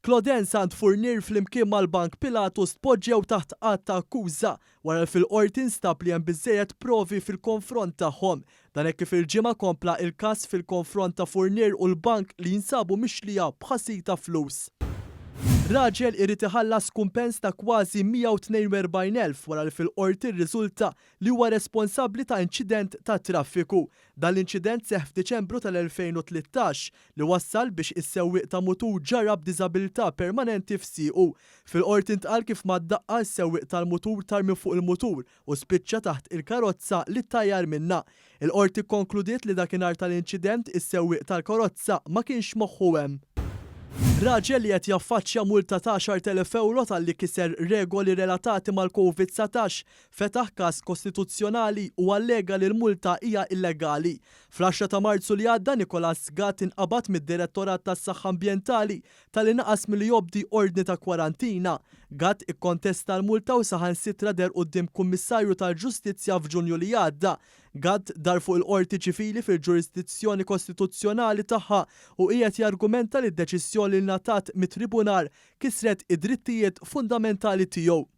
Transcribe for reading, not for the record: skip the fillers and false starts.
Claudin Sant Fournier flimkien mal-Bank Pilatus tpoġġew taħt att ta' akkuża wara li fil-Qorti nstab li hemm biżżejjed provi fil-konfront tagħhom. Dan hekk kif il-Ġimgħa kompla il-każ fil-konfront ta' Fournier u l-bank li jinsabu mixlija b'ħasil ta' flus. Raġel irid iħallas kumpens ta' kważi 142,000 wara li fil-Qorti rriżulta li huwa responsabbli ta' inċident tat-traffiku. Dan l-inċident seħħ f'Diċembru tal-2013 li wassal biex is-sewwieq ta' mutur ġarrab diżabilità permanenti f'siequ. Fil-Qorti ntqal kif mad-daqqa s-sewwieq tal-mutur tar minn fuq il-mutur u spiċċa taħt il-karozza li ttajjar minnha. Il-Qorti kkonkludiet li dakinhar tal-inċident is-sewwieq tal-karozza ma kienx moħħu hemm. Raġel li qed jaffaċċja multa ta' 10,000 ewro talli kiser regoli relatati mal-Covid 19 fetaħ każ kostituzzjonali u allega li l-multa hija illegali. Fl-għaxra ta' Marzu li għadda Nicolas Gatt inqabad mid-Direttorat tas-Saħħa Ambjentali talli naqas milli jobdi ordni ta' kwarantina. Gatt ikkontesta l-multa u saħansitra deher quddiem Kummissarju tal-Ġustizzja f'Ġunju li għadda. Gatt dar fuq il-Qorti Ċivili fil-ġurisdizzjoni kostituzzjonali tagħha u qiegħed jargumenta li d-deċiżjoni li ngħatat mit-Tribunal kisret id-drittijiet fundamentali tiegħu.